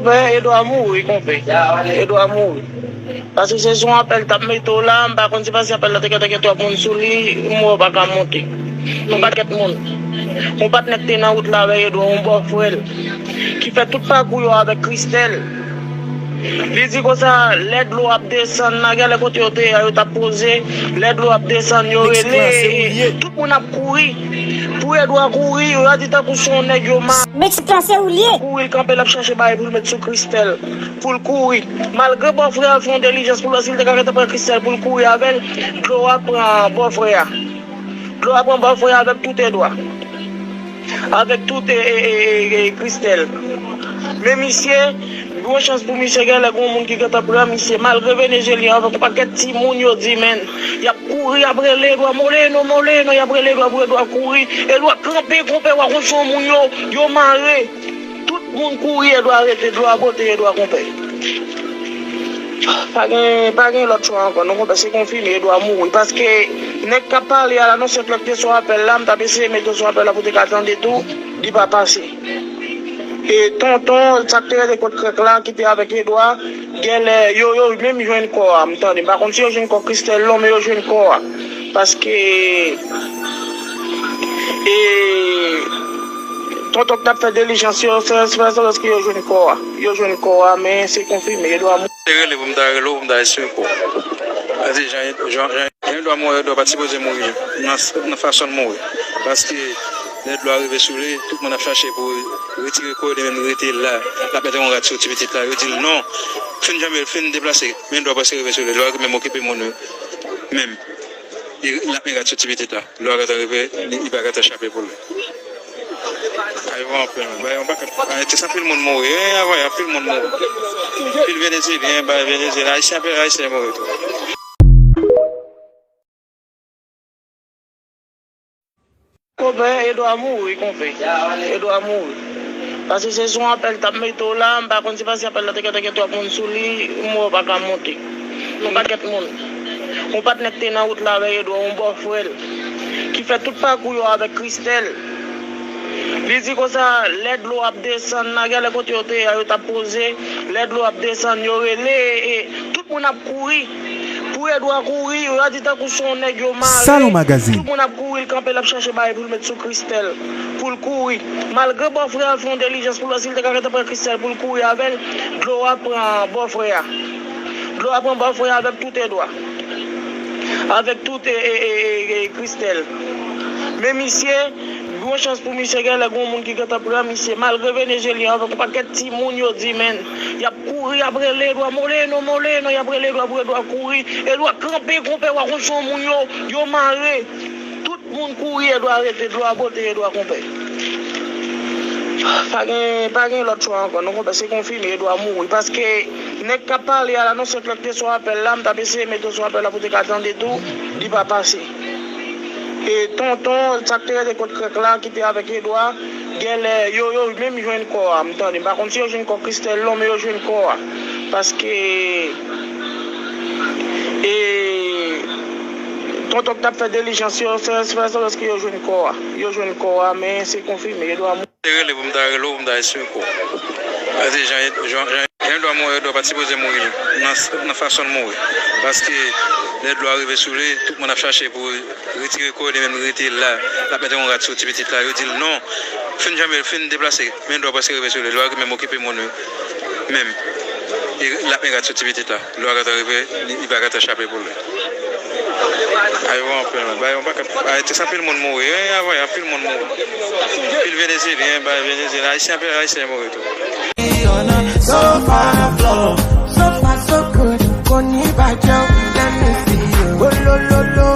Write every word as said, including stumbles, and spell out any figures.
Konpè, Edwa mouri, konpè. Edwa mouri. Paske se sou apèl t ap mete w la, m pa konn si paske apèl la te gentan gen twòp moun sou li, m wè w pa ka monte. Yon pakèt moun. Yon patnè k te nan wout la avèk Edwa, yon bòfrè l, ki fè tout pakou yo avèk Kristèl. Li di konsa, lè dlo ap desann la, genlè kote yo te ye a, yo t ap poze. Lè dlo ap desann, yo rele, e, e, tout moun ap kouri. Pou Edwa kouri, yo di tankou se yon nèg yo ma-, Met ti plan se ou l ye. Kouri, l kanpe, l ap chache bagay pou l met sou Kristèl, pou l kouri. Malgre bòfrè a fè yon dilijans pou l wè si l te ka gentan pran Kristèl pou l kouri avè l, dlo a pran bòfrè a. Dlo a pran bòfrè a avèk tout Edwa. Avèk tout e, e, e, e, e, Kristèl. Men misye, gwo chans pou misye, genlè gen yon moun ki gentan pran misye. Malgre Venezyelyen avèk yon pakèt timoun yo di, men, y ap kouri, y ap rele Edwa, Moleno, Moleno, y ap rele Edwa pou Edwa kouri. Edwa kanpe, konpè, w a konn se yon moun yo, yo mare. Tout moun kouri, Edwa rete, dlo a pote Edwa, konpè. Pa gen, pa gen lòt chwa ankò, non, konpè, se konfime, Edwa mouri. Paske nèg k ap pale a la, non, se klè k te sou apèl la, m t ap eseye mete w sou apèl la pou te ka tande tou, li pa pase. E tonton, sa k te rete kot krèk la, ki te avèk Edwa, genlè, yo, yo menm jwenn kò a, m tande. M pa konn si yo jwenn kò Kristèl non, men yo jwenn kò a. Paske, e, tonton k t ap fè dilijans yo, se, se, se lòske yo jwenn kò a. Yo jwenn kò a, men se konfime, Edwa mouri. Te rele pou m ta rele w, pou m ta espere w. Paske jan, jan, jan, jan Edwa mouri, Edwa pa t sipoze mouri nan, nan fason l mouri. Paske lè dlo a rive sou li, tout moun ap chache pou retire kò yo, li menm li rete la. L ap mete yon rad sou ti pitit la. Yo di l non. Fin janbe, fin deplase. Men dlo a prèske rive sou li. Dlo a menm okipe moun yo. Menm. Li, l ap met rad sou ti pitit la. Dlo a gentan rive, li, li pa gentan chape pou li. Ay, bon, anpil, bay, yon pakèt, ay, te san pil moun mouri. Wi, avè, anpil moun mouri. Pil Venezyelyen, bay, Venezyelyen, Ayisyen, anpil Ayisyen mouri tou. Konpè, Edwa mouri, konpè. Edwa mouri. Paske se sou apèl t ap mete w la, m pa konn si paske apèl la te gentan gen twòp moun sou li, m wè w pa ka monte. Yon pakèt moun. Yon patnè k te nan wout la avèk Edwa, yon bòfrè l, ki fè tout pakou yo avèk Kristèl. Li di konsa, lè dlo ap desann la, genlè kote yo te ye a, yo t ap poze. Lè dlo ap desann, yo rele, e, e, tout moun ap kouri. Pou Edwa kouri, yo di tankou se yon nèg yo mare. Salon Magazine. Tout moun ap kouri, l kanpe, l ap chache bagay pou l met sou Kristèl, pou l kouri. Malgre bòfrè a fè yon dilijans pou l wè si l te ka gentan pran Kristèl pou l kouri avè l, dlo a pran bòfrè a. Dlo a pran bòfrè a avèk tout Edwa. Avèk tout e, e, e, e, e, Kristèl. Men misye, gwo chans pou misye, genlè gen yon moun ki gentan pran misye. Malgre Venezyelyen avèk yon pakèt timoun yo di, men, y ap kouri, y ap rele Edwa, Moleno, Moleno, y ap rele Edwa pou Edwa kouri. Edwa kanpe, konpè, w a konn se yon moun yo, yo mare. Tout moun kouri, Edwa rete, dlo a pote Edwa, konpè. Pa gen, pa gen lòt chwa ankò, non, konpè, se konfime, Edwa mouri. Paske nèg k ap pale a la, non, se klè k te sou apèl la, m t ap eseye mete w sou apèl la pou te ka tande tou, li pa pase. E tonton, sa k te rete kot krèk la, ki te avèk Edwa, genlè, yo, yo menm jwenn kò a, m tande. M pa konn si yo jwenn kò Kristèl non, men yo jwenn kò a. Paske, e, tonton k t ap fè dilijans yo, se, se, se lòske yo jwenn kò a. Yo jwenn kò a, men se konfime, Edwa mouri. Te rele pou m ta rele w, pou m ta espere w. Paske jan, jan, jan, jan Edwa mouri, Edwa pa t sipoze mouri nan, nan fason l mouri. Paske lè dlo a rive sou li, tout moun ap chache pou retire kò, li menm li rete la. L ap mete yon rad sou ti pitit la. Yo di l non. Fin janbe, fin deplase. Men dlo a prèske rive sou li. Dlo a menm okipe moun yo. Menm. Li, l ap met rad sou ti pitit la. Dlo a gentan rive, li, li pa gentan chape pou li. Ay, bon, anpil, bay yon pakèt. Ay, te san pil moun mouri. Wi, avè, anpil moun mouri. Pil Venezyelyen, bay Venezyelyen. Ayisyen, anpil Ayisyen mouri tou. So far, flow. So far, so good. Koni ba yo, let me see you. Oh, lo, lo, lo.